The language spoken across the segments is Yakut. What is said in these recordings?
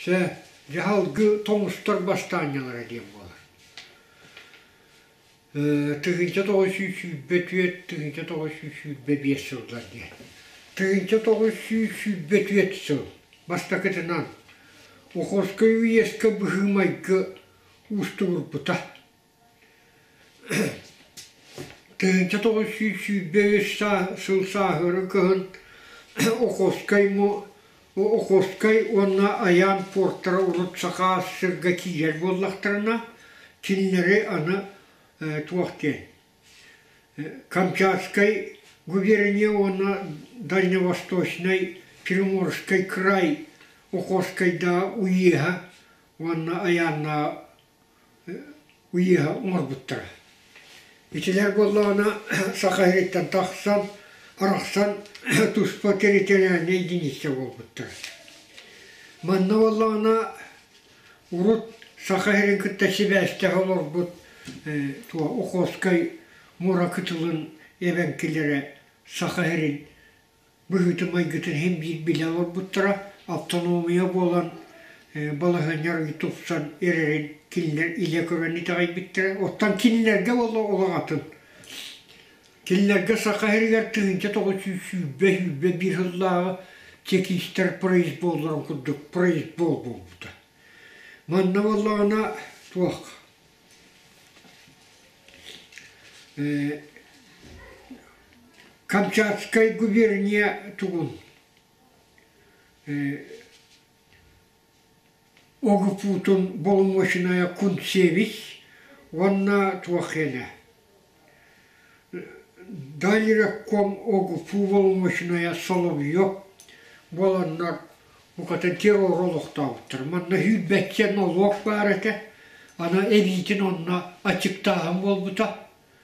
Сэ, дьаһалгы тоҥустар бастаанньалара диэн буолар. 1924, 1925 сыллар диэн. 1924 сыл бастакытынан Охотскай уезка быһыы-майгы уустугурбута. 1923 сыл сааһыары кыһын Охотскай Охотскай уонна Айаан портара урут Саха сиргэ киирэр буоллахтарына, кинилэри аны туох диэн Камчатскай губерния уонна Дальневосточнай Приморскай край Охотскайдааҕы уеһа уонна Айааннааҕы уеһа оҥорбуттара. Итилэр буоллаҕына Саха сириттэн тахсан, арахсан туспа территориальнай единица буолбуттара. Манна буоллаҕына урут Саха сирин кытта сибээстээх олорбут Охотскай муора кытылын эбэҥкилэрэ Саха сирин быһыытын-майгытын иһин биир билэ олорбуттара, автономия буолан балаһыанньа тупсан эрэрин кинилэр илэ көрөн итэҕэйбиттэрэ. Оттон кинилэргэ буолла олох атын. Кинилэргэ Саха сиригэр 1920-21 сыллааҕы чекистэр произволларын курдук произвол буолбута. Манна буоллаҕына туох Камчатскай губерния тугун ОГПУ-тун боломуочунайа Кунцевич уонна туох диэнэ Дальрекком ОГПУ боломуочунайа Соловьев буоланнар букатын террору олохтообуттар. Манна сүүрбэччэ нолуок баар этэ. Аны эбиитин онно аччыктааһын буолбута.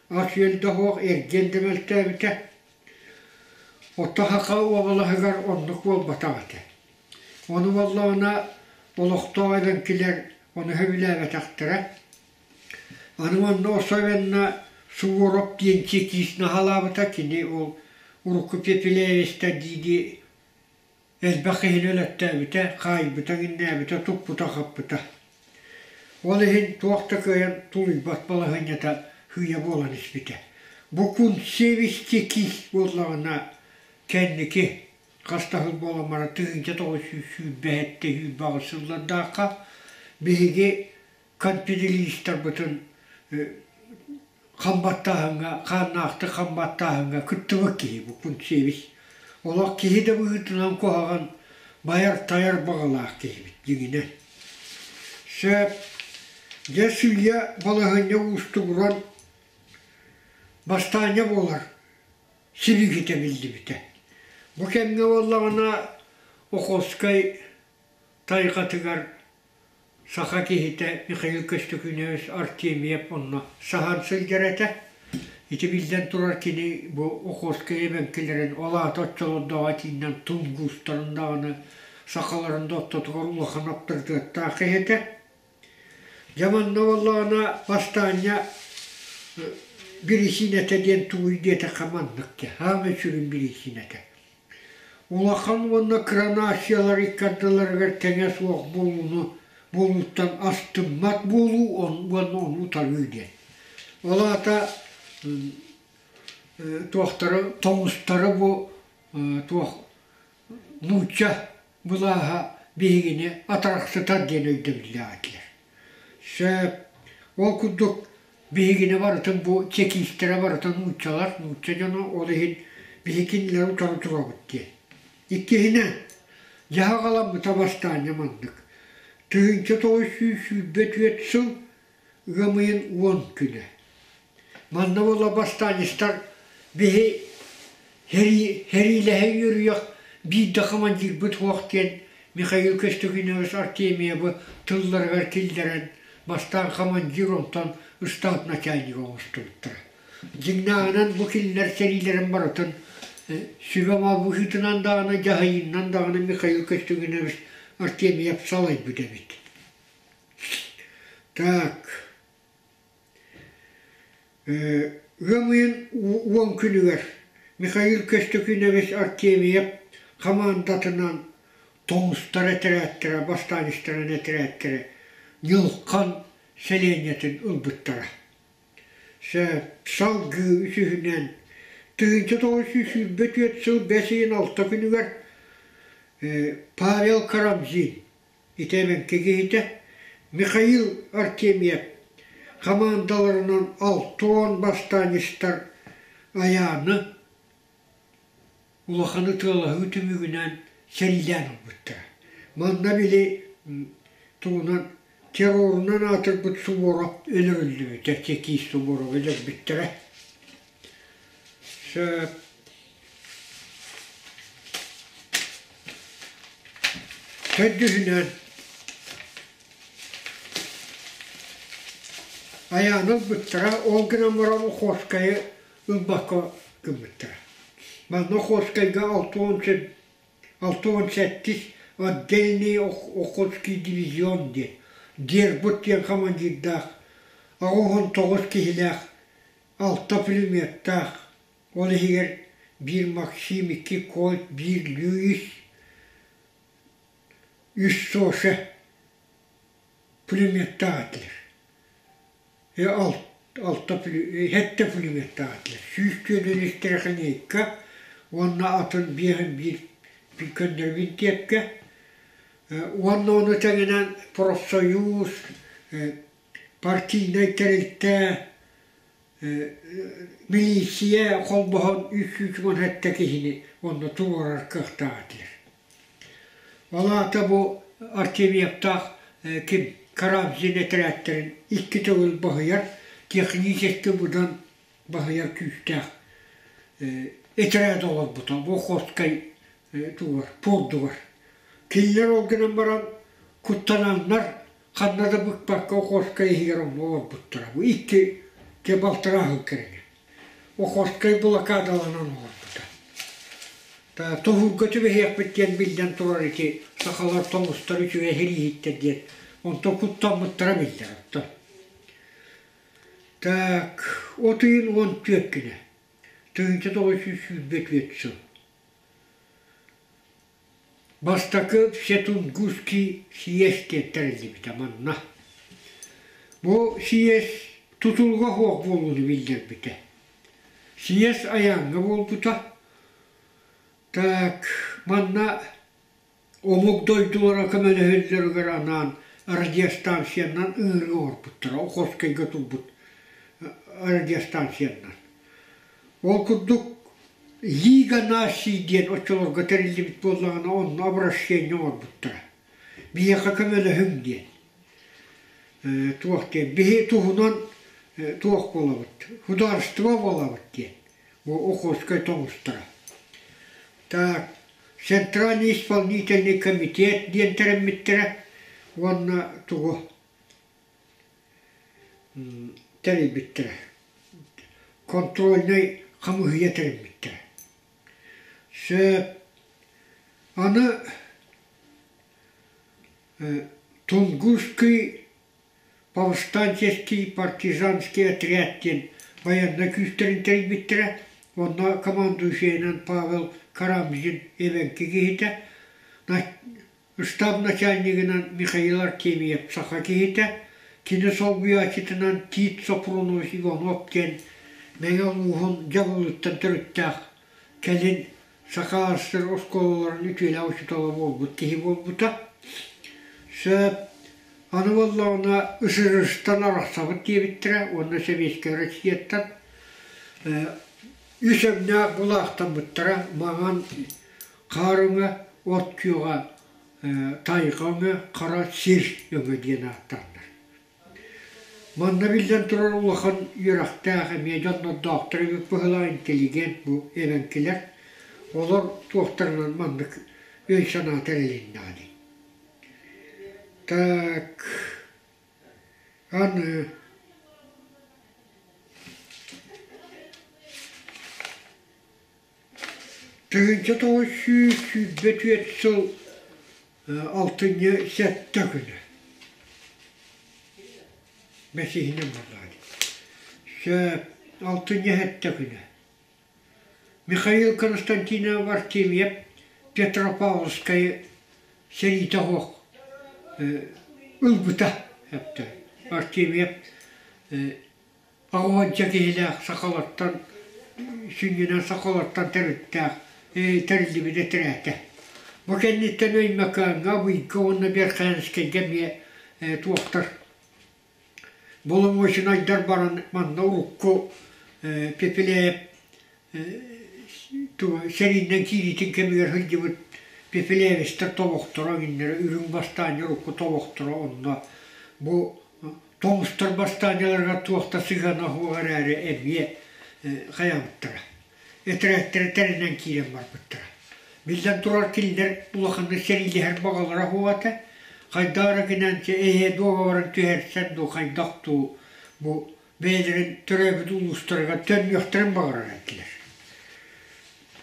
Ас-үөл да суох, эргиэн да мөлтөөбүтэ. Оттон Саха уобалаһыгар оннук буолбатах этэ. Ону буоллаҕына олохтоох эбэҥкилэр ону сөбүлээбэтэхтэрэ. Аны онно особенно Суворов диэн чекист наһаалаабыта, кини ол урукку Пепеляевичтар дии-дии элбэх киһини өлөттөөбүтэ, хаайбыта, иҥнээбитэ, туппута-хаппыта. Ол иһин туох да кыайан тулуйбат балаһыанньата сыыйа буолан испитэ. Бу Кунцевич чекист буоллаҕына кэнники хас да сыл буолан баран 1927 28 сыллардаахха биһиги конфедералистарбытын хам баттааһыҥҥа, хааннаахтык хам баттааһыҥҥа кыттыбыт киһи бу Кунцевич. Олох киһи да быһыытынан куһаҕан, байар-тайар баҕалаах киһибит дьиҥинэн. Сөп. Дьэ сыыйа балаһыанньа уустугуран бастаанньа буолар сибикитэ биллибитэ. Бу кэмҥэ буоллаҕына Охотскай тайҕатыгар Саха киһитэ Михаил Көстөкүүнэбис Артемьев онно саһан сылдьар этэ. Ити биллэн турар кини бу Охотскай эбэҥкилэрин, ол аата оччолордооҕу этиинэн тунгуустарын даҕаны, сахаларын да ортотугар улахан аптарытыаттаах киһи этэ. Дьэ манна буоллаҕына бастаанньа бирисиинэтэ диэн тугуй диэтэххэ маннык дьэ, саамай сүрүн бирисиинэтэ. Улахан уонна кыра нациялар икки ардыларыгар тэҥэ суох буолууну буолууттан астыммат буолуу уонна ону утарыы диэн. Ол аата туохтары тоҥустары бу туох нуучча былааһа биһигини атарахсытар диэн өйдөбүллээх этилэр. Сөп. Ол курдук биһигини барытын бу чекистэрэ барыта нууччалар, нуучча дьоно, ол иһин биһи кинилэри утары турабыт диэн. Иккиһинэн, дьаһах аламмыта бастаанньа маннык. 1924 сыл ыам ыйын 10 күнэ. Манна буола бастаанньыстар биһи сэриилэһэ үөрүйэх биир да командирбыт суох диэн Михаил Көстөкүүнэбис Артемьевы тылларыгар киллэрэн бастаан командир онтон ыстаап начальнига оҥостубуттара. Дьиҥнээҕинэн бу кинилэр сэриилэрин барытын сүбэ-ама быһыытынан даҕаны дьаһайыынан даҕаны Михаил Көстөкүүнэбис Артемьев салайбыт эбит. Так Ыам ыйын 10 күнүгэр Михаил Көстөкүүнэбис Артемьев хамаандатынан Тоҥустар этэрээттэрэ, бастаанньыстарын этэрээттэрэ Ньылхан сэлиэнньэтин ылбыттара. Салгыы үсүһүнэн 1924 сыл бэс ыйын алта күнүгэр Павел Карамзин ити эбэҥки киһитэ Михаил Артемьев хамаандаларынан 60 бастаанньыстар Айааны улахан ытыалаһыы түмүгүнэн сэриилээн ылбыттара. Манна били тугунан террорунан аатырбыт Суворов өлөрүллүбүтэ, чекист Суворов өлөрбүттэрэ. Сөп. Төрдүһүнэн айааны ылбыттара, ол гынан баран Охотскайы ылбакка гыммыттара. Манна Охотскайга 67 отдельный Охотский дивизион диэн Дербут диэн командирдаах 89 киһилээх алта пулеметтаах, ол иһигэр биир Максим, икки Кольт, биир Льюис, үс Соша пулеметтаах этилэр. Алта сэттэ пулеметтаах этилэр. 140 истраханейка уонна атын биэһин биир көннөрү бинтиэпкэ уонна ону тэҥинэн профсоюз, партийнай тэрилтэ, милиция холбоһон 317 киһини онно туруорар кыахтаах этилэр. Ол аата бу Артемьевтаах ким Карамзин этэрээттэрин икки төгүл баһыйар, технически быдан баһыйар күүстээх этэрээт олорбута бу Охотскай тугар, пуордугар. Кинилэр ол гынан баран куттананнар ханна да быкпакка Охотскай иһигэр онно олорбуттара. Бу икки балтараа сыл кэриҥэ. Охотскай блокадаланан олорбута. Тоһуурга түбэһиэхпит диэн биллэн турар ити сахалар тоҥустар үчүгэй сэрииһиттэр диэн онтон куттаммыттара биллэр оттон. Так, от ыйын 14 күнэ, 1924 сыл. Бастакы Всетунгусский съезд диэн тэриллибитэ манна. Бу съезд тутулуга суох буолууну биллэрбитэ. Съезд Айааҥҥа буолбута. Так, манна омук дойдулара көмөлөһөллөрүгэр анаан радиостанциянан ыҥырыы оҥорбуттара, Охотскайга турбут радиостанциянан. Ол курдук Лига наций диэн оччолорго тэриллибит буоллаҕына онно обращение оҥорбуттара. Биһиэхэ көмөлөһүҥ диэн. Туох диэн биһи туһунан туох буолабыт, судаарыстыба буолабыт диэн. Бу Охотскай тоҥустара. Так, Центральный исполнительный комитет диэн тэрэммиттэрэ уонна тугу тэрийбиттэрэ. Контрольнай хамыыһыйа тэрийбиттэрэ. Сөп. Аны Тунгусский повстанческий партизанский отряд диэн байыаннай күүстэрин тэрийбиттэрэ. Онно командующайынан Павел Карамзин эбэҥки киһитэ, Штаб начальнигынан Михаил Артемьев саха киһитэ, кини солбуйааччытынан Тит Сопрунович Иванов диэн Мэҥэ улууһун Дьабылыттан төрүттээх, кэлин Саха АССР оскуолаларын үтүөлээх учуутала буолбут киһи буолбута. Сөп, аны буоллаҕына СССР-тан арахсабыт диэбиттэрэ уонна Сэбиэскэй Россияттан үс өҥнөөх булаахтаммыттара маҥан Хаар өҥө, от күөҕэ, тайҕа өҥө, хара сир өҥө диэн ааттааннар. Манна биллэн турар улахан үөрэхтээх эмиэ дьоннордоохтор эбит быһыылаах интеллигент бу эбэҥкилэр. Олор туохтарынан маннык өй-санаа тэрилиннэҕэ дии. Так, аны 1924 сыл алтынньы сэттэ күнэ бэсиһинэн буоллаҕа дии. Сөп, алтынньы сэттэ күнэ. Михаил Константинов Артемьев Петропавловскайы сэриитэ суох ылбыта Артемьев аҕыһуонча киһилээх сахалартан сүнньүнэн сахалартан төрүттээх тэриллибит этэрээтэ. Бу кэнниттэн Өймөкөөҥҥө, Абыйга уонна Верхоянскайга эмиэ туохтар боломуочунайдар баран манна урукку Пепеляев сэриинэн киириитин кэмигэр сылдьыбыт Пепелевичтэр тобохторо кинилэр үрүҥ бастаанньа урукку тобохторо онно бу тоҥустар бастаанньаларыгар туох да сыһыана суох эрээри эмиэ хайаабыттара этэрээттэрэ тэринэн киирэн барбыттара. Биллэн турар кинилэр улаханнык сэриилэһэр баҕалара суох этэ. Хайдах эрэ гынан эһэ дуогабарын түһэрсэн дуу хайдах дуу бу бэйэлэрин төрөөбүт улуустарыгар төннүөхтэрин баҕарар этилэр.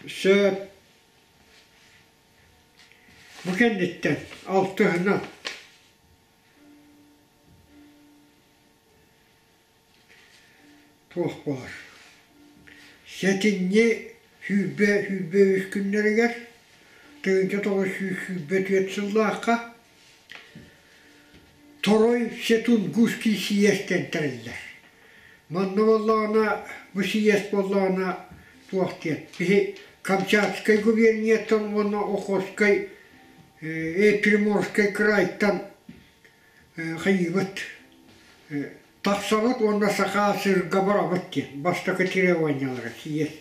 Сөп бу кэнниттэн алтыһынан Туох буолар? Сэтинньи 20-23 күннэригэр 1924 сыллаахха Торой Сетунгусский съезд тэриллэр. Манна буоллаҕына, бу съезд буоллаҕына туох диэн, биһи Камчатскай губернияттан уонна Охотскай, Приморскай крайтан хайыыбыт тахсабыт уонна Саха сырга барабыт диэн бастакы требованиялара съезд.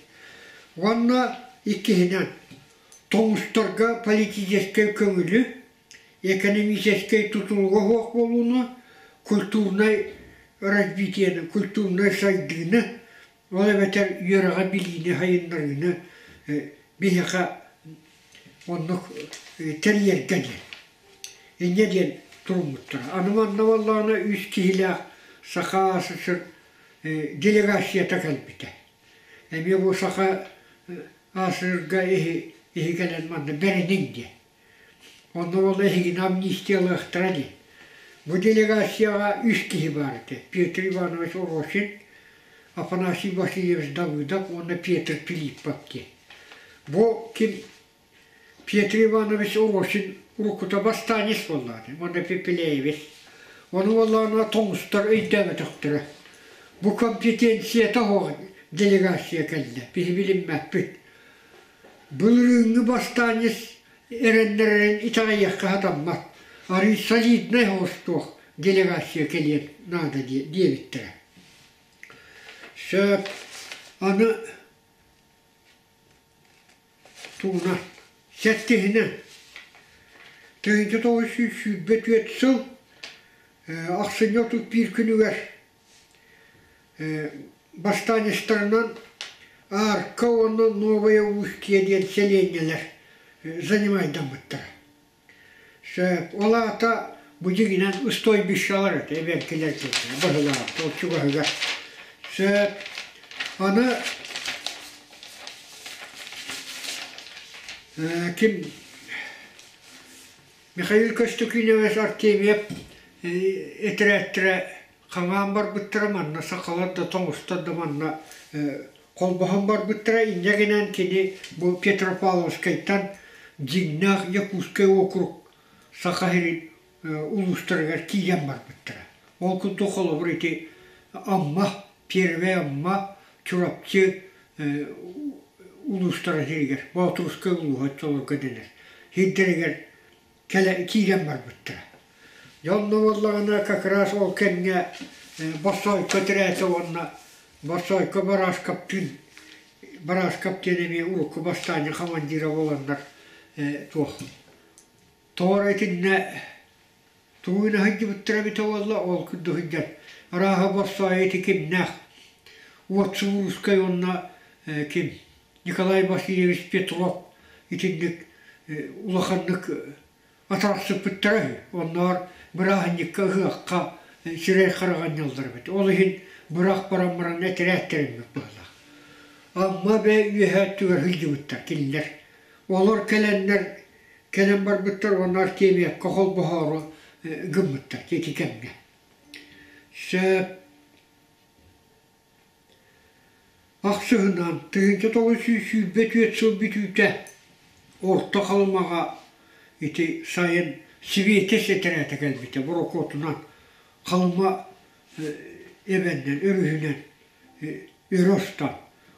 Уонна иккиһинэн тоҥустарга политическай көҥүлү, экономическай тутулуга суох буолууну, культурнай развитиены, культурнай сайдыыны, ол эбэтэр үөрэҕи-билиини сайыннарыыны биһиэхэ оннук тэрийэргэ диэн. Инньэ диэн туруммуттара. Аны манна буоллаҕына үс киһилээх Саха АССР делегацията кэлбитэ. Эмиэ бу Саха АССРга иһи, иһи кэлэн манна бэриниҥ диэн. Онно ол эһигини амнистиялыахтара дии. Бу делегацияҕа үс киһи баар этэ. Петр Иванович Оросин, Афанасий Васильевич Давыдов уонна Петр Филиппов диэн. Бу ким Петр Иванович Оросин уруккута бастаанньыс буоллаҕа уонна Пепелеевич. Ону буоллаҕына тоҥустар өйдөөбөтөхтөрө. Бу компетенцията суох делегация кэллэ, биһи билиммэппит. Былырыыҥҥы бастаанньыс эрэннэрэрин итэҕэйиэххэ сатаммат, арыый солиднай соҕустуох делегация кэлиэн наада диэбиттэрэ. Сөп. Аны Тууна сэттиһинэн 1924 сыл ахсынньы 31 күнүгэр бастаанньыстарынан Аарка уонна Новая Устье диэн сэлиэнньэлэр занимайдаммыттара. Сөп. Ол аата бу дьиҥинэн стойбищалар этэ, эбэҥкилэр быһылаах, ол чугаһыгар. Сөп. Аны ким Михаил Костюкинович Артемьев этэрээттэрэ хаҥаан барбыттара манна сахалар да тоҥустар да манна холбоһон барбыттара инньэ гынан кини бу Петропавловскайтан дьиҥнээх Якутскай округ Саха сирин улуустарыгар киирэн барбыттара. Ол курдук холобур ити Амма, Первэй Амма, Чурапчы улуустара сиригэр, Боотурускай улууһа оччолорго дэнэр, сирдэригэр кэлэ киирэн барбыттара. Дьэ онно буоллаҕына как раз ол кэмҥэ Боссоойко тирээтэ уонна Боссоойко Барашковтыын Барашков диэн эмиэ урукку бастаанньа командира буоланнар туох тоҕо итиннэ тугу гына сылдьыбыттара эбитэ буолла ол курдук сылдьан арааһа Боссоойо ити кимнээх Уот Субуруускай уонна ким Николай Васильевич Петров итинник улаханнык атарахсыппыттара үһү. Онноор бырааһынньыкка ыһыахха сирэй хараҕанньаллар эбит. Ол иһин бырах баран баран этэрээттэринмит быһыылаах. Амма бэйэ үөһээ өттүгэр сылдьыбыттар кинилэр. Олор кэлэннэр кэлэн барбыттар уонна Артемьевка холбоһоору гыммыттар ити кэмҥэ. Сөп Ахсыһынан, 1924 сыл бүтүүтэ Орто Халымаҕа ити сайын Сибиэтис этэрээтэ кэлбитэ борокуотунан Халыма эбэннэн, өрүһүнэн өрө устан.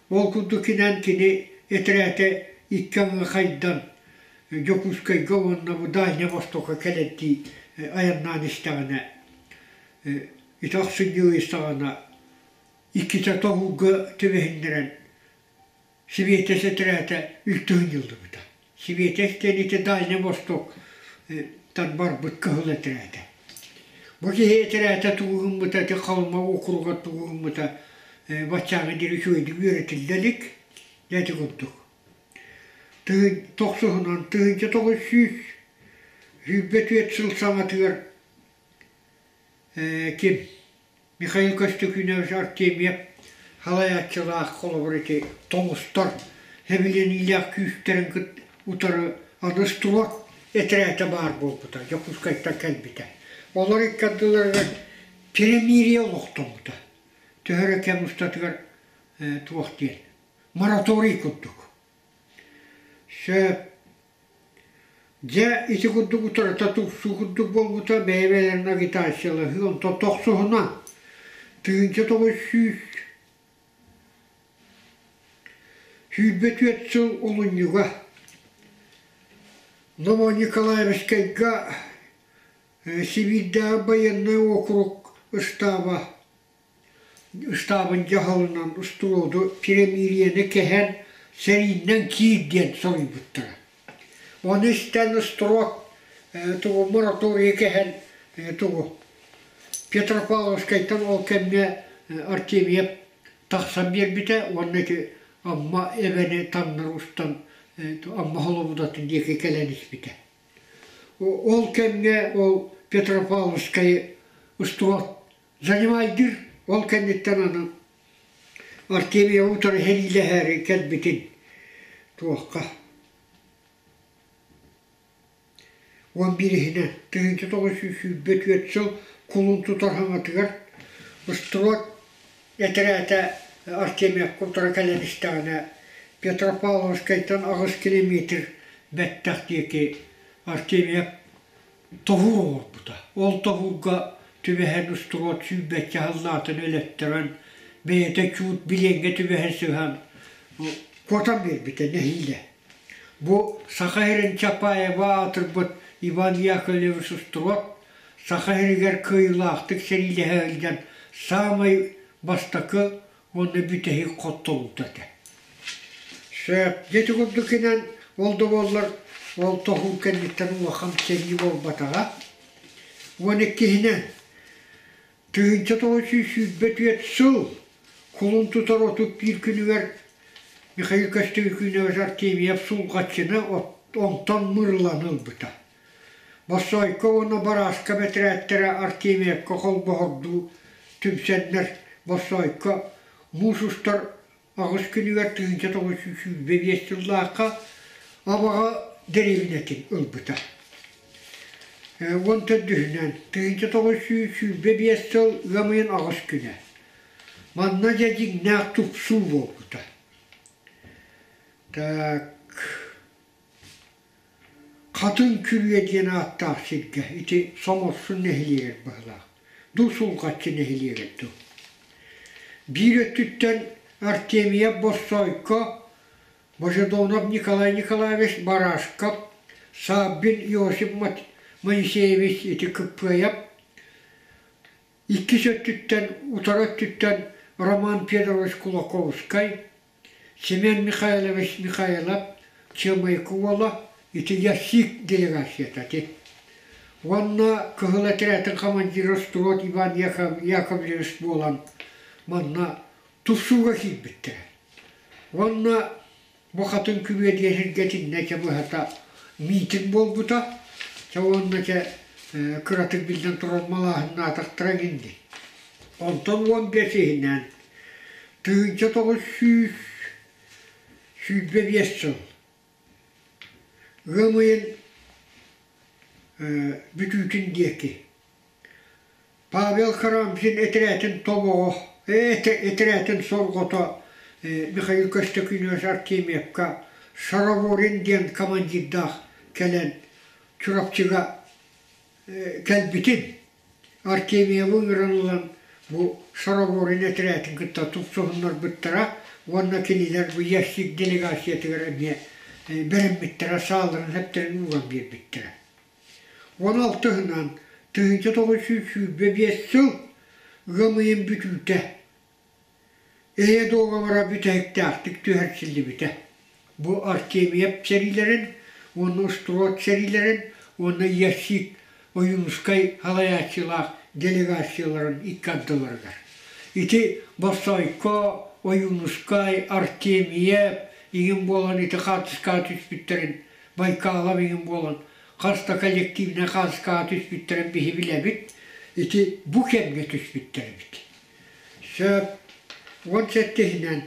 Ол курдук кинэн кини этэрээтэ икки аҥы хайдан Дьокуускайга уонна бу Дальнай Востокка кэлэрдии айаннаан истэҕинэ ити ахсынньы ый саҕана иккитэ тоһуурга түбэһиннэрэн Сибиэтэс этэрээтэ үлтү сынньыллыбыта. Сибиэтэс диэн ити Дальнай Восток тан барбыт кыһыл этэрээтэ. Бу киһи этэрээтэ тугу гыммыта, ити Халыма уокуругар тугу гыммыта баччааҥҥа диэри үчүгэйдик үөрэтиллэ илик. Дьэ ити курдук. Тохсуһунан 1924 сыл саҥатыгар ким Михаил Көстөкүүнэбис Артемьев салайааччылаах холобур ити тоҥустар сэбилэниилээх күүстэрин кытта утары аны строд этэрээтэ баар буолбута, Дьокуускайтан кэлбитэ. Олор икки ардыларыгар перемирие олохтоммута. Төһө эрэ кэм устатыгар туох диэн мораторий курдук. Сөп. Дьэ, ити курдук утарыта тупсуу курдук буолбута, бэйэ-бэйэлэрин агитациялаһыы, онтон тохсуһунан 1924 сыл олунньуга Новониколаевскайга Сибиирдээҕи байыаннай уокурук ыстааба ыстаабын дьаһалынан устуруоду перемирияны кэһэн сэрииннэн киир диэн соруйбуттара. Ону истэн устуруок тугу мораторийы кэһэн тугу Петропавловскайтан ол кэмҥэ Артемьев тахсан биэрбитэ уонна ити Амма эбэни таҥнары устан Амма Холобудатын диэки кэлэн испитэ. Ол кэмҥэ ол Петропавловскай устуруок Занимайдыыр ол кэнниттэн аны Артемьевы утары сэриилэһээри кэлбитин туохха 11-иһинэн 1924 сыл кулун тутар хаҥатыгар Строд этэрээтэ Артемьевка утары кэлэн истэҕинэ Петропавловскайтан 8 километр бэттэх диэки Артемьев тоһуур оҥорбута. Ол тоһуурга түбэһэн устуруот сүүрбэччэ сыллаатын өлөттөрөн, бэйэтэ чуут билиэҥҥэ түбэһэ сыһан куотан биэрбитэ нэһиилэ. Бу Саха сирин Чапаева аатырбыт Иван Яковлевич Устуруот Саха сиригэр кыайыылаахтык сэриилэһэ сылдьан саамай бастакы уонна бүтэһик хотторуута этэ. Сөп. Дьэ ити курдук гынан ол да буоллар ол тоһуур кэнниттэн улахан сэрии буолбатаҕа. 12-һинэн 1924 сыл кулун тутар 31 күнүгэр Михаил Костюкинович Артемьев Сулҕаччыны онтон мырылан ылбыта. Боссоойко уонна Барааска бэтэрээттэрэ Артемьевка холбоһордуу түмсэннэр Боссоойко муус устар аҕыс күнүгэр 1925 сыллаахха Абаҕа дэриэбинэтин ылбыта. 14-үһүнэн 1925 сыл ыам ыйын аҕыс күнэ. Манна дьэ дьиҥнээх тупсуу буолбута. Так Хатыҥ Күрүө диэн ааттаах сиргэ ити Соморсун нэһилиэгэр быһыылаах, дуу Сулҕаччы нэһилиэгэр дуу. Биир өттүттэн Артемьев Боссоойко, Божедонов Николай Николаевич Барашков, Саввин Иосиф Моисеевич ити Кыппыайап, иккис өттүттэн утары өттүттэн Роман Федорович Кулаковскай, Семен Михайлович Михайлов Чыамайыкы уола ити ЯСИК делегацията ити. Уонна Кыһыл этэрээтин командира Строд Иван Яковлевич буолан манна тупсууга киирбиттэрэ. Уонна бу хатын күбүө диэн сиргэ итиннэ чэ быһата миитин буолбута. Чэ уонна чэ кыратык биллэн турар малааһыннаатахтара эҥин дии. Онтон 15 иһинэн 1925 сыл ыам ыйын бүтүүтүн диэки Павел Карамзин этэрээтин тобоҕо этэрээтин сорҕото Михаил Көстөкүүнүөс Артемьевка Шараворин диэн командирдаах кэлэн Чурапчыга кэлбитин Артемьевы ыҥыран ылан бу Шароворин этэрээтин кытта тупсуһуннарбыттара уонна кинилэр бу ящик делегациятыгар эмиэ бэриммиттэрэ, сааларын сэптэрин ууран биэрбиттэрэ. 16-һынан 1925 сыл ыам ыйын бүтүүтэ Эйэ дуогабара бүтэһиктээхтик түһэрсиллибитэ. Бу Артемьев сэриилэрин уонна Острод сэриилэрин уонна Ясик Ойуунускай салайааччылаах делегацияларын икки ардыларыгар. Ити Боссоойко, Ойуунускай, Артемьев иҥин буолан ити хаартыскаҕа түспүттэрин, Байкалов иҥин буолан хас да коллективнай хаартыскаҕа түспүттэрин биһи билэбит. Ити бу кэмҥэ түспүттэр эбит. Сөп. 17-һинэн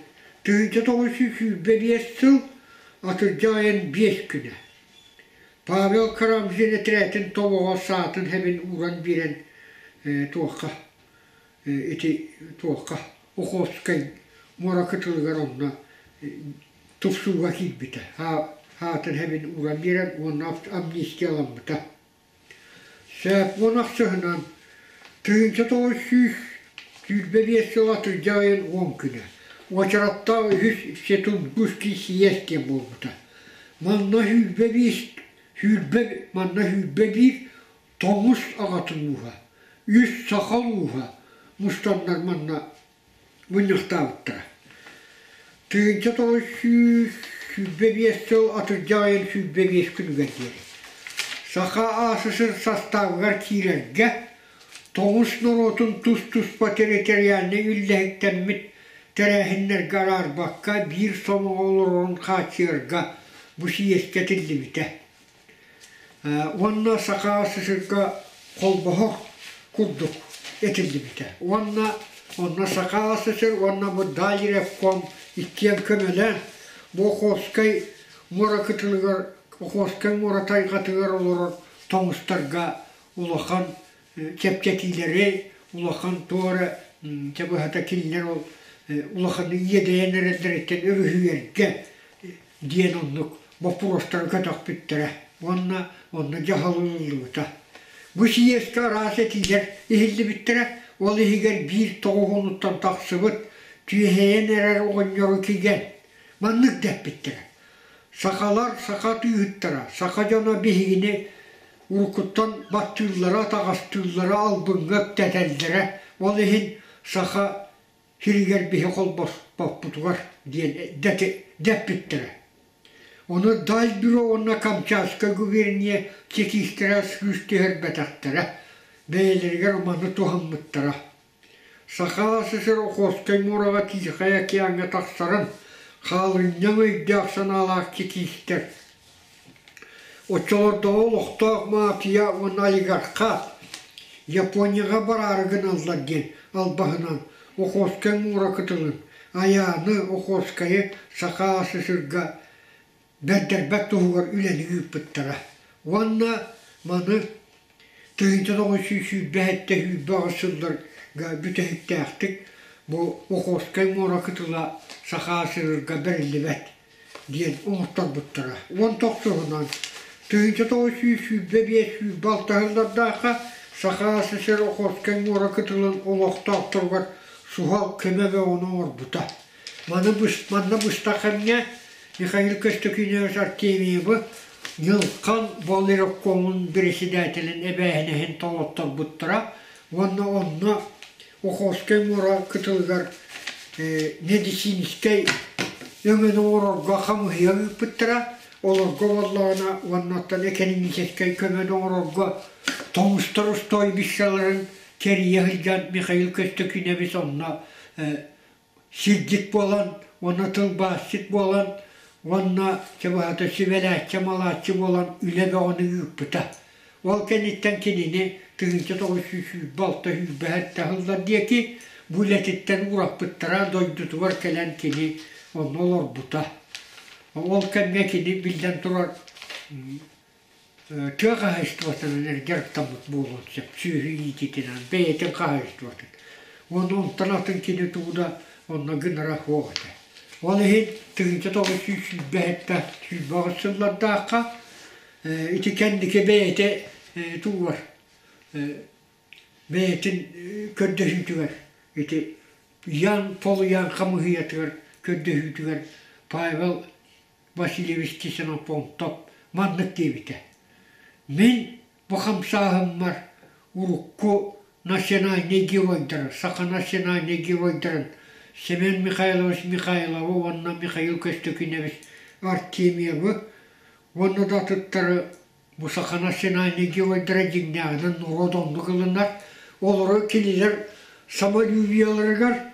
1925 сыл атырдьах ыйын 5 күнэ. Павел Карамзин этэрээтин тобоҕо саатын хэбин ууран биэрэн туохха ити туохха Охотскай муора кытылыгар онно тупсууга киирбитэ. Хаатын хэбин ууран биэрэн уонна амнистияламмыта. Сөп ахсыһынан 1925 сыл атырдьах ыйын 10 күнэ уочараттаах үһүс Всетургутский съезд диэн буолбута. Манна 25 сүүрбэ манна 21 тоҥус аҕатын ууһа, үс саха ууһа мустаннар манна мунньахтаабыттара. 1925 сыл атырдьах ыйын 25 күнүгэр диэри Саха АССР састаабыгар киирэргэ тоҥус норуотун тус-туспа территориальнай үллэһиктэммит тэрээһиннэргэ араарбакка биир сомоҕо олорорун хааччыйарга бу сийиэскэ этиллибитэ. Уонна Саха СССР-га холбоһор курдук этиллибитэ. Уонна онно Саха СССР уонна бу Дальревком иккиэн көмөлөөн бу Охотскай муора кытылыгар Охотскай муора тайҕатыгар олорор тоҥустарга улахан чэпчэтиилэри, улахан туора чэ быһата кинилэр ол улаханнык иэдэйэн эрэллэриттэн өрүһүйэргэ диэн оннук боппуруостары көтөхпүттэрэ уонна онно дьаһал ылыллыбыта. Бу сийиэскэ араас этиилэр иһиллибиттэрэ, ол иһигэр биир тоҕуһунуттан тахсыбыт түөһэйэн эрэр оҕонньору кигэн маннык дэппиттэрэ: «Сахалар саха тыыһыттара, саха дьоно биһигини уруккуттан баттыыллара, атаҕастыыллара, албыҥҥа үктэтэллэрэ, ол иһин саха сиригэр биһи холбоспоппутугар диэн дэппиттэрэ. Ону Дальбюро уонна Камчатскай губерния чекистэрэ сыыс түһэрбэтэхтэрэ, бэйэлэригэр маны туһаммыттара. Саха СССР Охотскай муораҕа Тихай океаҥҥа тахсарын, хаалынньаҥ өйдөөх-санаалаах чекистэр Оччолордооҕу олохтоох мафия уонна олигархат Японияҕа бараары гыналлар диэн албаһынан Охотскай муора кытылын, Айааны, Охотскайы Саха СССР-га бэрдэрбэт туһугар үлэни ыыппыттара. Уонна маны 1927-28 сылларга бүтэһиктээхтик бу Охотскай муора кытыла Саха СССР-га бэриллибэт диэн оҥотторбуттара. 19-унан 1925 сыллардаахха Саха СССР Охотскай муора кытылын олохтоохторугар суһал көмө бөҕөнү оҥорбута. Маны манна быстах кэмҥэ Михаил Көстөкүүнэбис Артемьевы Ньылхан Болеровкомун председателин эбээһинэһин толотторбуттара уонна онно Охотскай муора кытылыгар медицинскэй өҥөнү оҥорорго хамыыһыйа ыыппыттара. Олорго буоллаҕына уонна оттон экономическай көмөнү оҥорорго тоҥустар устойбищаларын кэрийэ сылдьан Михаил Көстөкүүнэбис онно сирдьит буолан уонна тылбаасчыт буолан уонна чэ быһата сүбэлээччи-амалааччы буолан үлэ бөҕөнү ыыппыта. Ол кэнниттэн кинини 1926 сүүрбэһэттэ сыллар диэки бу үлэтиттэн уураппыттара, дойдутугар кэлэн кини онно олорбута. Ол кэмҥэ кини биллэн турар тыа хаһаайыстыбатынан эрэ дьарыктаммыт буолуон сөп, сүөһү иитиитинэн, бэйэтин хаһаайыстыбатын. Уонна онтон атын кини тугу да онно гынара суох этэ. Ол иһин 1927 сүүрбэ аҕыс сыллардаахха. Ити кэнники бэйэтэ тугугар бэйэтин көрдөһүүтүгэр ити Ян Полуян хамыыһыйатыгар көрдөһүүтүгэр Павел Васильевич Ксенофонтов маннык диэбитэ: «Мин бу хамсааһыммар урукку национальнай геройдары, саха национальнай геройдарын Семен Михайлович Михайловы уонна Михаил Көстөкүнэбис Артемьевы уонна да атыттары бу саха национальнай геройдара дьиҥнээҕинэн норуот оннук ылынар, олору кинилэр самолюбиеларыгар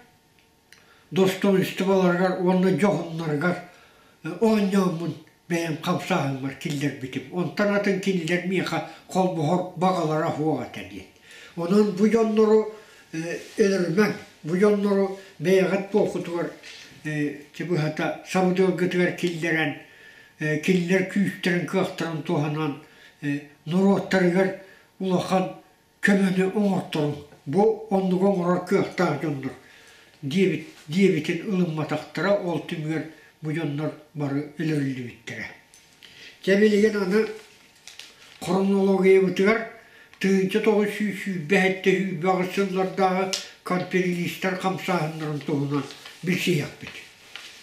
достоинстволарыгар уонна дьоһуннарыгар оонньооммун бэйэм хамсааһыммар киллэрбитим. Онтон атын кинилэр миэхэ холбоһор баҕалара суох этэ диэн. Онон бу дьоннору өлөрүмэҥ, бу дьоннору бэйэҕит буолкутугар быһата сабыдыалгытыгар киллэрэн, кинилэр күүстэрин, кыахтарын туһанан норуоттарыгар улахан көмөнү оҥорторуҥ, бу оннугу оҥорор кыахтаах дьоннор диэбит диэбитин ылымматахтара, ол түмүгэр бу дьоннор бары өлөрүллүбүттэрэ. Дьэ билигин аны хронологиябытыгар 1927 сүүрбэ сыллардааҕы конференцистар хамсааһыннарын туһунан билсиһиэхпит.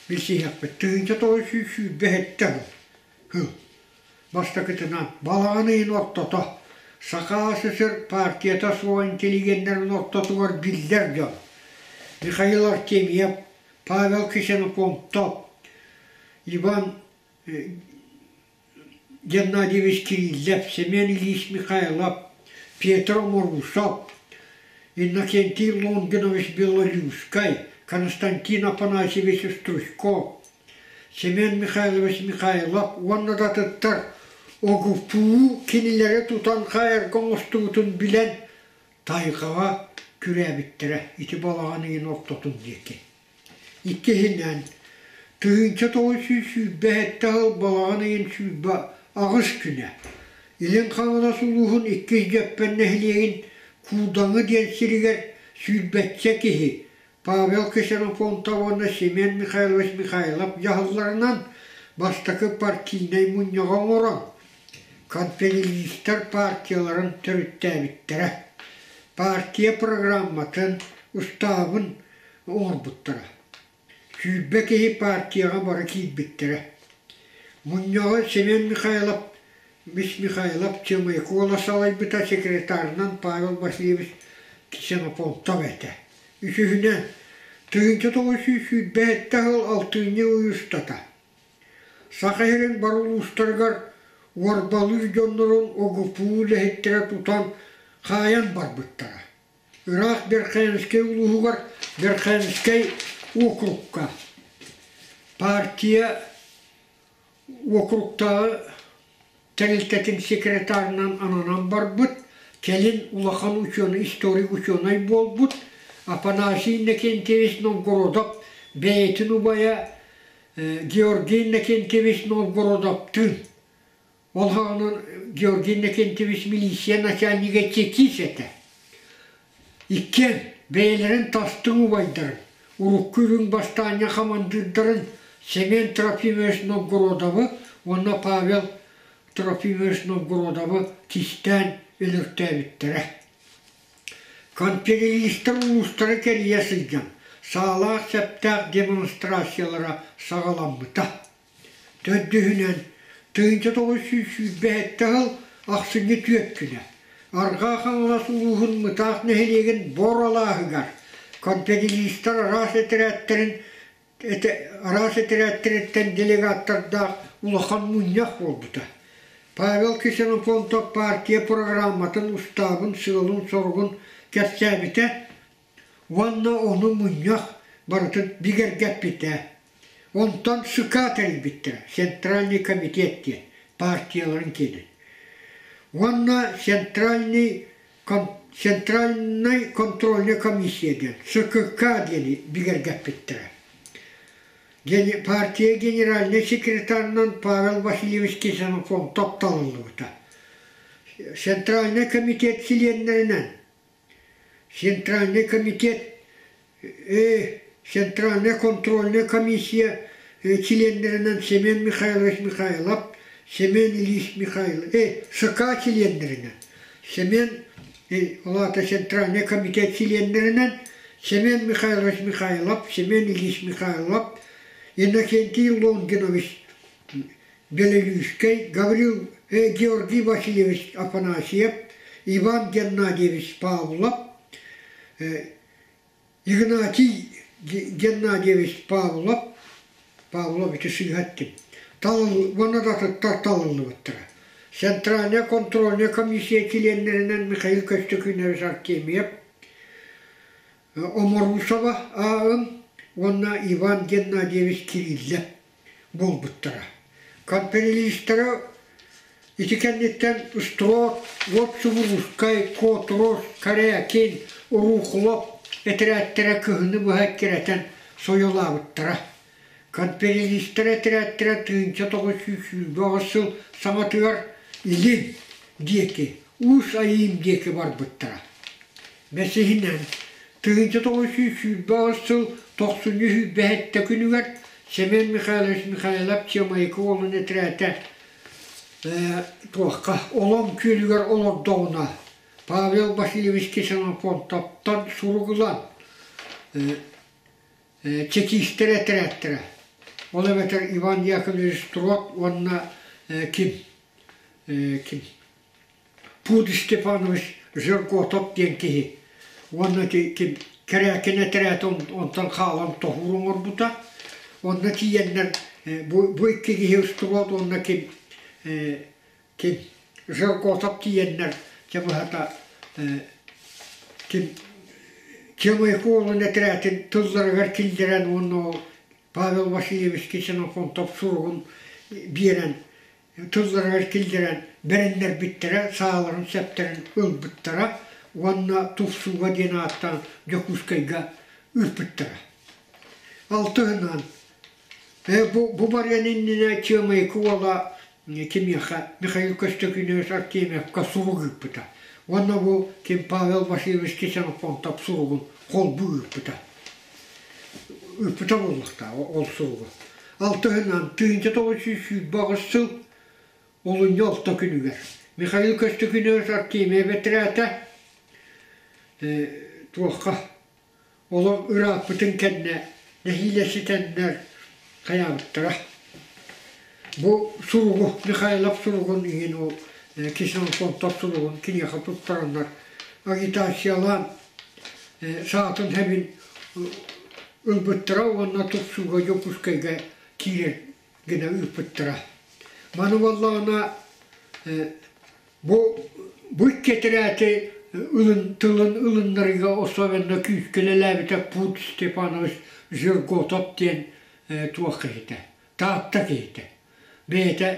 Билсиһиэхпит. 1927 сыл. Бастакытынан, балаҕан ыйын ортото Саха СССР партията суох интеллигеннэрин ортотугар биллэр дьон Михаил Артемьев, Павел Ксенофонтов, Иван Геннадьевич Кириллев, Семен Ильич Михайлов, Петр Морусов, Иннокентий Лонгинович Белолюбскай, Константин Афанасьевич Стручков, Семен Михайлович Михайлов уонна да атыттар ОГПУ кинилэри тутан хаайарга оҥостубутун билэн тайҕаҕа күрээбиттэрэ ити балаҕан ыйын ортотун диэки. Иккиһинэн, 1927 сыл балаҕан ыйын 28 күнэ Илин Хаҥалас улууһун Иккис Дьөппөн нэһилиэгин Куудаҥы диэн сиригэр сүүрбэччэ киһи Павел Ксенофонтов уонна Семен Михайлович Михайлов дьаһалларынан бастакы партийнай мунньаҕы оҥорон, конфедералистар партияларын төрүттээбиттэрэ. Партия программатын, устаабын оҥорбуттара. 20 киһи партияҕа бары киирбиттэрэ. Мунньаҕы Семен Михайлов Мис Михайлов Чымыйкуола салайбыта секретарынан Павел Васильевич Ксенофонтов этэ. Үсүһүнэн, 1927 сыл алтынньы ый устата Саха сирин бары улуустарыгар уорбалыыр дьоннорун ОГПУ үлэһиттэрэ тутан хаайан барбыттара. Ыраах Верхоянскай улууһугар Верхоянскай уокурукка партия уокуруктааҕы тэрилтэтин секретарынан ананан барбыт, кэлин улахан учуонай, историк учуонай буолбут Афанасий Иннокентьевич Новгородов бэйэтин убайа Георгий Иннокентьевич Новгородовтыын ол саҕана Георгий Иннокентьевич милиция начальнига чекист этэ. Иккиэн бэйэлэрин тастыҥ убайдарын, урукку үрүҥ бастаанньа хамандыырдарын Семен Трофимович Новгородовы уонна Павел Трофимович Новгородовы кистээн өлөртөөбүттэрэ. Конференцистар улуустары кэрийэ сылдьан, саалаах-сэптээх демонстрациялара саҕаламмыта. Төрдүһүнэн, 1927 сыл ахсынньы түөрт күнэ Арҕаа Хаҥалас улууһун Мытаах нэһилиэгин Бор алааһыгар конфедералистар араас этэрээттэрин араас этэрээттэриттэн делегаттардаах улахан мунньах буолбута. Павел Ксенофонтов партия программатын, устаабын, сыалын-соругун кэпсээбитэ уонна ону мунньах барытын бигэргэппитэ. Онтон СК тэрийбиттэрэ, Центральный комитет диэн, партияларын киэнин. Уонна Центральный Центральный контрольная комиссия диэн, СКК диэни бигэргэппиттэрэ. Партия генеральнай секретарынан Павел Васильевич Ксенофонтов талыллыбыта. Центральный комитет чилиэннэринэн Центральный комитет Центральная контрольная комиссия чилиэннэринэн Семен Михайлович Михайлов, Семен Ильич Михайлов, СК чилиэннэринэн, Семен ол аата Центральный комитет чилиэннэринэн Семен Михайлович Михайлов, Семен Ильич Михайлов, Иннокентий Лонгинович Белолюбскай, Гаврил Георгий Васильевич Афанасьев, Иван Геннадьевич Павлов, Игнатий Геннадьевич Павлов, Павловичы сыыһа эттим, уонна да атыттар талыллыбыттара. Центральная контрольная комиссия чилиэннэринэн Михаил Көстөкүүнэбис Артемьев, Оморусова А.М. уонна Иван Геннадьевич Кириллев буолбуттара. Конференцистара ити кэнниттэн Строд, Уот Субурускай, Котрос, Корякин, Рухлов этэрээттэрэ кыһыны быһа эккирэтэн сойулаабыттара. Конференцистар этэрээттэрэ 1928 сыл саҥатыгар Илин диэки, Уус Айыым диэки барбыттара. Бэсиһинэн, 1928 сыл тохсунньу 27 күнүгэр Семен Михайлович Михайлов Чыамайыкы уолун этэрээтэ туохха Олом күөлүгэр олордоҕуна Павел Васильевич Ксенофонтовтан сурук ылан чекистэр этэрээттэрэ, ол эбэтэр Иван Яковлевич Строд уонна ким ким Пуд Степанович Жерготов диэн киһи уонна ким Кэрээкин этэрээтэ онтон хаалан тоһуур оҥорбута. Онно тиийэннэр бу, бу икки киһи устубут уонна ким ким Жерготов тиийэннэр чэ быһата ким Чемайко уолун этэрээтин тылларыгар киллэрэн уонна ол Павел Васильевич Ксенофонтов суругун биэрэн тылларыгар киллэрэн бэриннэрбиттэрэ, сааларын сэптэрин ылбыттара уонна тупсууга диэн ааттаан Дьокуускайга ыыппыттара. Алтыһынан бу, бу барыан иннинэ Чыамайыкы уола кимиэхэ Михаил Көстөкүүнэбис Артемьевка сурук ыыппыта. Уонна бу ким Павел Васильевич Ксенофонтов суругун холбуу ыыппыта. Ыыппыта буолуохтаах ол суругу. Алтыһынан 1928 сыл олунньу алта күнүгэр Михаил Көстөкүүнэбис Артемьев бэтэрээтэ туохха олох ырааппытын кэннэ нэһиилэ ситэннэр хайаабыттара. Бу суругу Михайлов суругун иһин ол Ксенофонтов суругун киниэхэ туттараннар агитациялаан саатын сэбин ылбыттара уонна тупсууга Дьокуускайга киирэр гына ыыппыттара. Маны буоллаҕына бу бу икки этэрээти ылын тылын ылыннарыыга особенно күүскэ үлэлээбитэ Пут Степанович Жерготов диэн туох киһитэ, Таатта киһитэ. Бэйэтэ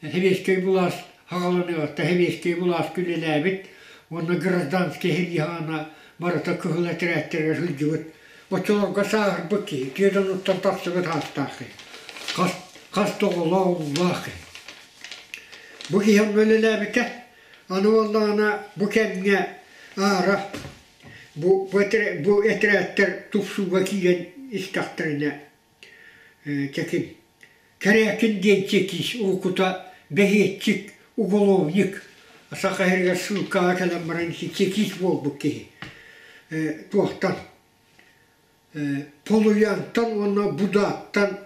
сэбиэскэй былаас аҕаланыаҕыттан сэбиэскэй былааска үлэлээбит уонна гражданскай сэрии саҕана барыта кыһыл этэрээттэригэр сылдьыбыт. Оччолорго сааһырбыт киһи, түөрт онуттан тахсыбыт ааттаах киһи. Хас, хас да оҕолоох, уулаах киһи. Бу киһи онно үлэлээбитэ. Аны буоллаҕына бу кэмҥэ аара бу, бу, бу этэрээттэр тупсууга киирэн истэхтэринэ Чэкин Кэрээкин диэн чекист уруккута бэһиэччик, уголовник, Саха сиригэр ссылкаҕа кэлэн баран чекист буолбут киһи. Туохтан Полуянтан уонна Будааттан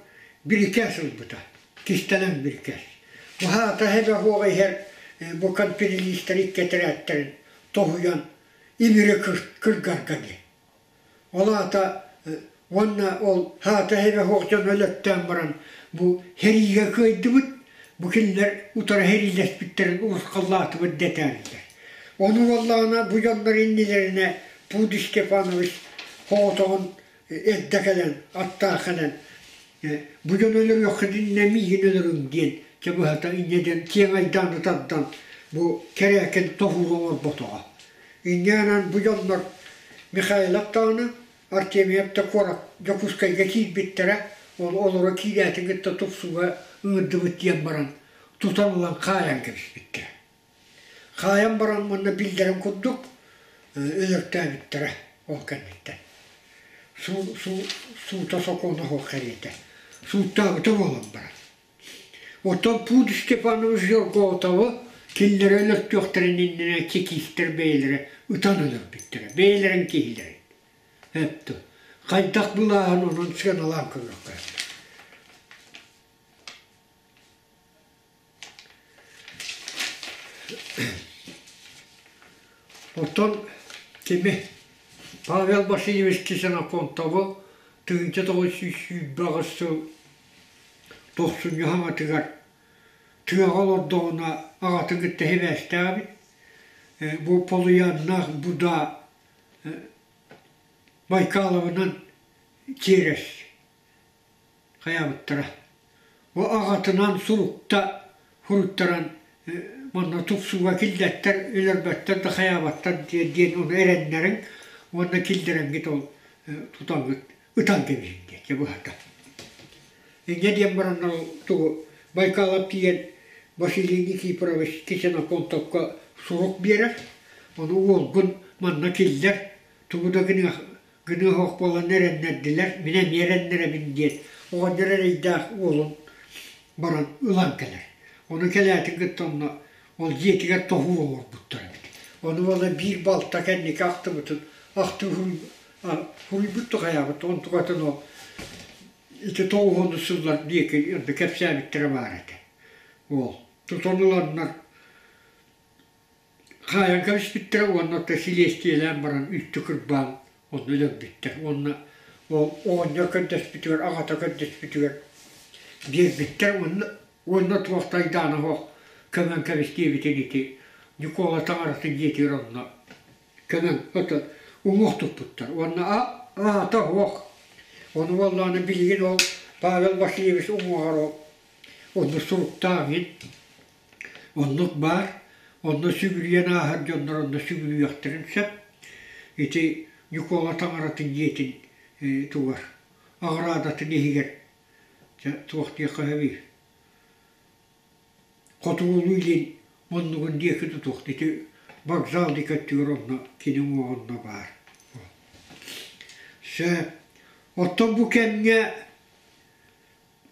бирикээс ылбыта, кистэлэҥ бирикээс. Баһаата эбэ иһэр бу конференцистэр икки этэрээттэрин тоһуйан имири кыргарга диэн. Ол аата уонна ол аата эһэбэ суох дьон өлөттөөн баран бу сэриигэ кыайдыбыт, бу кинилэр утары сэриилэспиттэрин урусхаллаатыбыт дэтээллэр. Ону буоллаҕына бу дьоннор иннилэринэ Пуд Степанович соҕотоҕун эрдэ кэлэн, аттаах кэлэн бу дьон өлөрүөххүт иннинэ миигин өлөрүҥ диэн чэ быһата инньэ диэн киэҥ айдааны тардан бу Кэрээкин тоһуур оҥорботоҕо. Инньэ гынан бу дьоннор Михайлов даҕаны, Артемьев да куорат Дьокуускайга киирбиттэрэ, ол олоро киирээтин кытта тупсууга ыҥырдыбыт диэн баран тутан ылан хаайан кэбиспиттэрэ. Хаайан баран уонна биллэрин курдук өлөртөөбүттэрэ ол кэнниттэн. Суу, суу, суута сокуона суох кэриэтэ. Сууттаабыта буолан баран. Оттон Пуд Степанович Жерготовы кинилэри өлөртүөхтэрин иннинэ чекистэр бэйэлэрэ ытан өлөрбүттэрэ, бэйэлэрин киһилэрин. Эптэ. Хайдах былааһын онон сыаналаан көрүөххэ. Оттон кими Павел Васильевич Ксенофонтовы 1928 сыл тохсунньу хаҥатыгар тыаҕа олордоҕуна аҕатын кытта сибээстээх эбит. Бу Полуяннаах Буда Байкаловынан тиэрэс хайаабыттара. Бу аҕатынан сурукта суруттаран манна тупсууга киллэттэр, өлөрбөттөр да хайаабаттар диэн ону эрэннэриҥ уонна киллэрэҥҥит ол тутаҥҥыт ытан кэбиһиҥ диэки быһата. Инньэ диэн баран ол тугу Байкалап тиийэн Василий Никифорович Ксенофонтовка сурук биэрэр, ону уолгун манна киллэр, тугу да гыныах гыныах буолан эрэннэрдилэр, мин эмиэ эрэннэрэбин диэн оҕонньор эрэйдээх уолун баран ылан кэлэр. Ону кэлээтин кытта онно ол дьиэтигэр тоһуур оҥорбуттар эбит. Ону уола биир балта кэнники ахтыбытын ахтыы суруйбут да хайаабыт онтукатын ол ити тоҕуһуну сыллар диэки эрдэ кэпсээбиттэрэ баар этэ. Уол тутан ыланнар хаайан кэбиспиттэрэ уонна оттон силиэстийэлээн баран үстү кырбаан онно өлөрбүттэр уонна ол оҕонньор көрдөспүтүгэр аҕата көрдөспүтүгэр биэрбиттэр уонна уонна туох да айдаана суох көмөн кэбис диэбитин ити Ньукуола таҥаратын дьиэтигэр онно көмөн ото уҥуох туппуттар уонна аата суох ону буоллаҕына билигин ол Павел Васильевич уҥуоҕар ол онно суруктаах иһин Оннук баар, онно сүгүрүйэн ааһар дьоннор онно сүгүрүйүөхтэрин сөп. Ити Ньукуола таҥаратын дьиэтин тугар, аҕыраадатын иһигэр дьэ туох диэххэ сөбүй, хотугулуу-илин муннугун диэки тутуох ити вокзал диэки өттүгэр онно кини уҥуоҕа онно баар. Сөп. Оттон бу кэмҥэ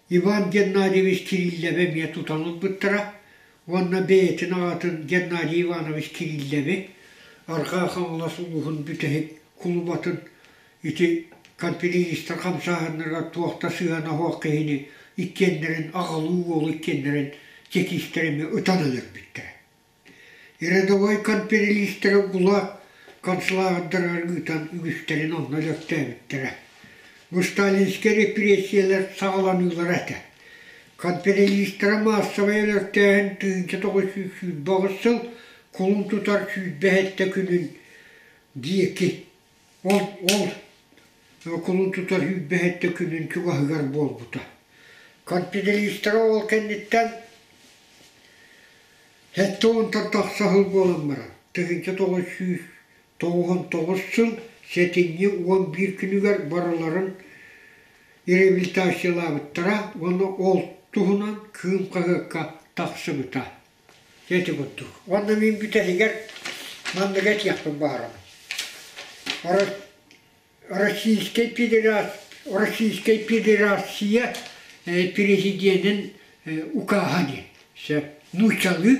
Иван Геннадьевич Кириллэби эмиэ тутан ылбыттара уонна бэйэтин аҕатын Геннадий Иванович Кириллэби Арҕаа Хаҥалас улууһун бүтэһик кулубатын ити конференцистар хамсааһыннарыгар туох да сыһыана суох киһини иккиэннэрин аҕалыы уолу иккиэннэрин чекистэр эмиэ ытан өлөрбүттэрэ. Рядовой конференцистары ГУЛАГ концлагердарыгар ыытан үгүстэрин онно өлөртөөбүттэрэ. Бу сталинскай репрессиялар саҕаланыылара этэ. Конференцистара маассабай өлөртөөһүн 1928 сыл кулун тутар 27 күнүн диэки ол ол кулун тутар 27 күнүн чугаһыгар буолбута. Конференцистара ол кэнниттэн 70-тан тахса сыл буолан баран, 1999 сыл сэтинньи 11 күнүгэр барыларын реабилитациялаабыттара уонна ол туһунан Кыым хаһыакка тахсыбыта. Ити курдук. Уонна мин бүтэһигэр маннык этиэхпин баҕарабын. Российскай Российскай Федерация президенин укааһа диэн сөп нууччалыы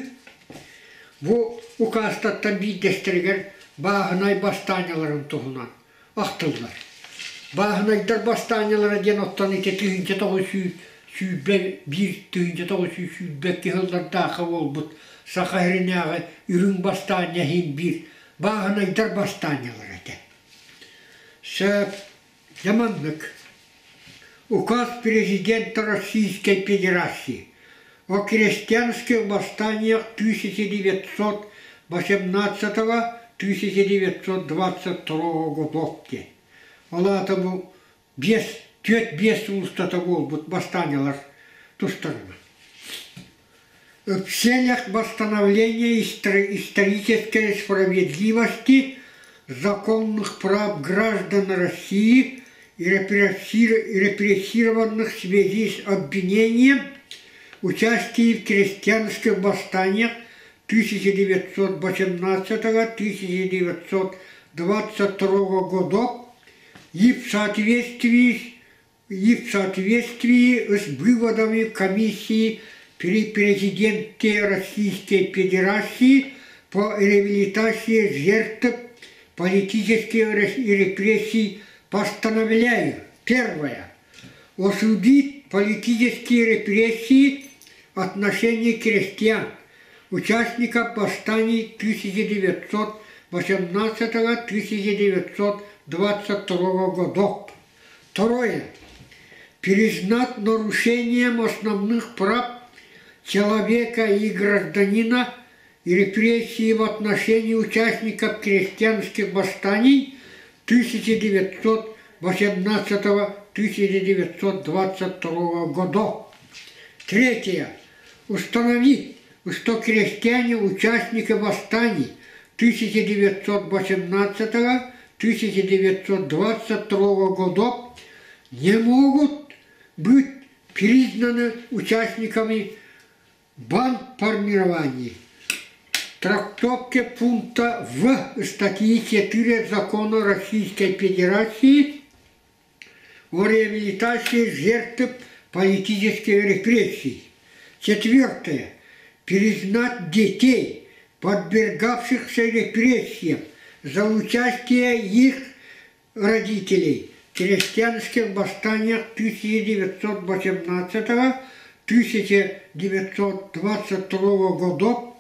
бу указтартан биирдэстэригэр бааһынай бастаанньаларын туһунан ахтыллар. Бааһынайдар бастаанньалара диэн оттон ити 1921 1922 сыллардаахха буолбут Саха сиринээҕи үрүҥ бастаанньа иһин биир бааһынайдар бастаанньалара этэ. Сөп, дьэ маннык. Указ президента Российской Федерации о крестьянских восстаниях 1918-1922 годов диэн. Ол аата бу биэс, түөрт-биэс устата буолбут бастаанньалар тустарынан. В целях восстановления исторической справедливости законных прав граждан России и репрессированных в связи с обвинением в участии в крестьянских восстаниях 1918-1922 годов и в соответствии и в соответствии с выводами комиссии при президенте Российской Федерации по реабилитации жертв политических репрессий постановляю. Первое. Осудить политические репрессии в отношении крестьян, участников восстаний 1918-1922 годов. Второе. Признать нарушением основных прав человека и гражданина и репрессии в отношении участников крестьянских восстаний 1918-1922 годов. Третье. Установить, что крестьяне участники восстаний 1918-1922 годов не могут быть признаны участниками бандформирований. Трактовке пункта В статьи 4 Закона Российской Федерации о реабилитации жертв политических репрессий. Четвертое. Признать детей, подвергавшихся репрессиям за участие их родителей в крестьянских восстаниях 1918-1922 годов,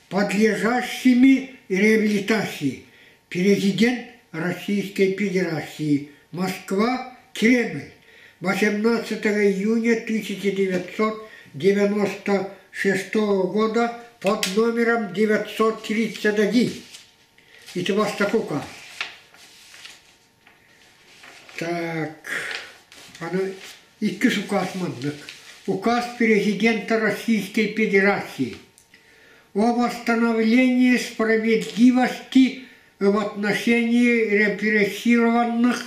подлежащими реабилитации. Президент Российской Федерации. Москва, Кремль. 18 июня 1996 года под номером 931. Ити бастакы указ. Так, аны иккис указ маннык. Указ президента Российской Федерации о восстановлении справедливости в отношении репрессированных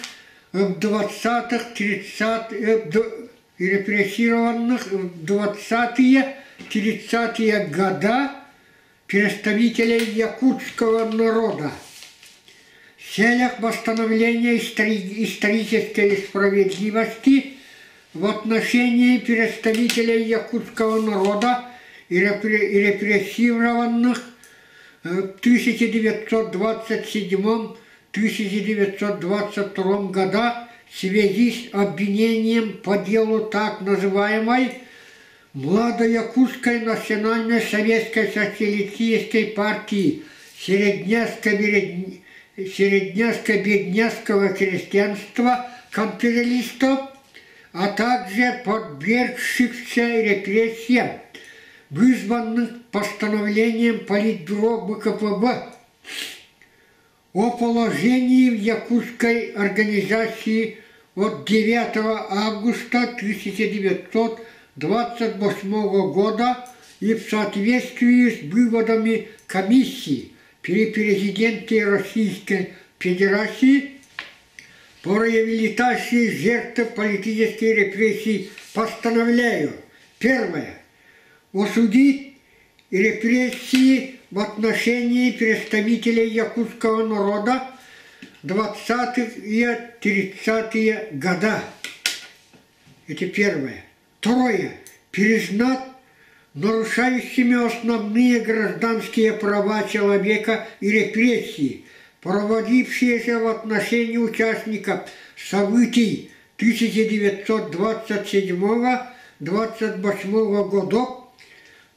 в 20-х, 30 репрессированных в 20-е, 30-е года представителей якутского народа в целях восстановления исторической справедливости в отношении представителей якутского народа и репрессированных в 1927-1922 годах в связи с обвинением по делу так называемой Младоякутской национальной советской социалистической партии середняцко-бедняцкого крестьянства капиталистов, а также подвергшихся репрессиям, вызванных постановлением Политбюро ВКПБ о положении в якутской организации от 9 августа 1928 года и в соответствии с выводами комиссии при президенте Российской Федерации по реабилитации жертв политических репрессий постановляю. Первое. Осудить репрессии в отношении представителей якутского народа 20-х и 30-е года. Это первое. Второе. Признать нарушающими основные гражданские права человека и репрессии, проводившиеся в отношении участников событий 1927-28 годов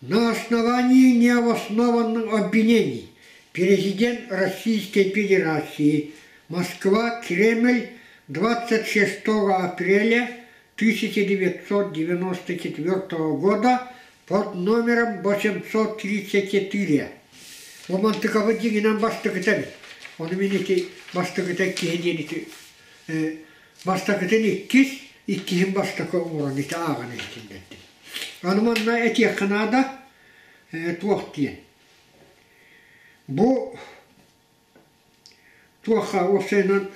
на основании необоснованных обвинений. Президент Российской Федерации. Москва, Кремль, 26 апреля 1994 года под номером 834. Бу мантыкабыт дьиҥинэн бастакыта эбит. Ону мин ити бастакыта киһи диэн ити бастакытын иккис, иккиһин бастакы оҥорон ити ааҕан иһитиннэрдим. Аны манна этиэххэ наада туох диэн. Бу туохха уопсайынан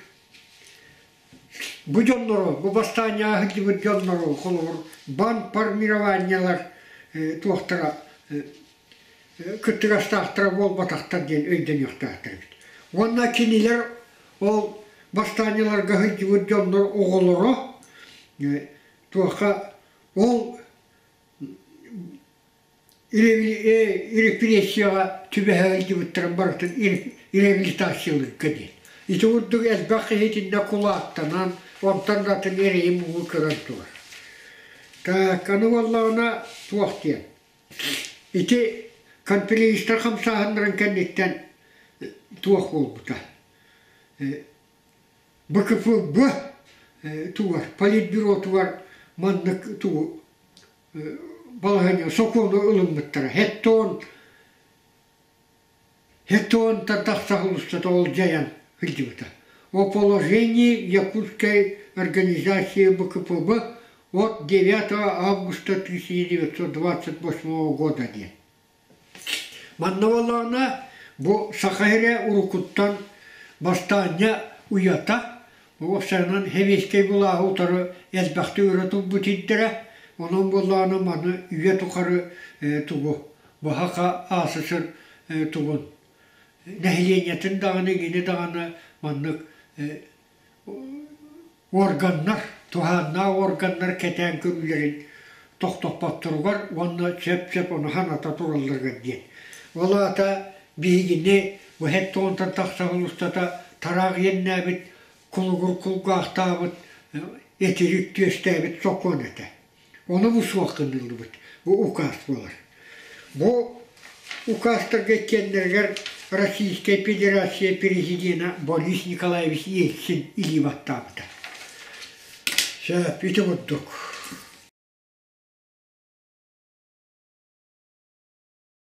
бу дьоннору, бу бастаанньаҕа сылдьыбыт дьоннору, холобур, бандформированиелар туохтара кыттыгастаахтара буолбатахтар диэн өйдөнүөхтээхтэр эбит. Уонна кинилэр ол бастаанньаларга сылдьыбыт дьоннор оҕолоро туохха ол Репрессияҕа түбэһэ сылдьыбыттарын барытын реабилитациялыырга диэн. Ити курдук элбэх киһи итиннэ кулаактанан, онтон да атын эрэйи-муҥу көрөн турар. Так, аны буоллаҕына туох диэн. Ити конференцтар хамсааһыннарын кэнниттэн туох буолбута. БКПБ тугар, политбюротугар маннык тугу балаһыанньа сокуону ылыммыттара. Хеттон Хеттонтан тахса устата ол дьайан сылдьыбыта. О положении Якутской организации БКПБ от 9 августа 1928 года диэн. Манна буоллаҕына бу Саха сирэ уруккуттан бастаанньа уйата, уопсайынан сэбиэскэй былааһы утары элбэхтик өрө турбут сирдэрэ, онон буоллаҕына маны үйэ тухары тугу баһаха АССР тугун нэһилиэнньэтин даҕаны игини даҕаны маннык Органнар, туһааннаах органнар кэтээн көрүүлэрин тохтоппотторугар уонна сөп-сөп ону саната туралларыгар диэн. Ол аата биһигини бу хеттонтан тахса сыл устата тараах иэннээбит, кулугур кулгаахтаабыт, этирик түөстээбит сокуон этэ. Ону бу суох гынныллыбыт. Бу указ буолар. Бу указтарга иккиэннэригэр Российскай Федерация президена Борис Николаевич Ельцин илии баттаабыта. Сөп, ити курдук.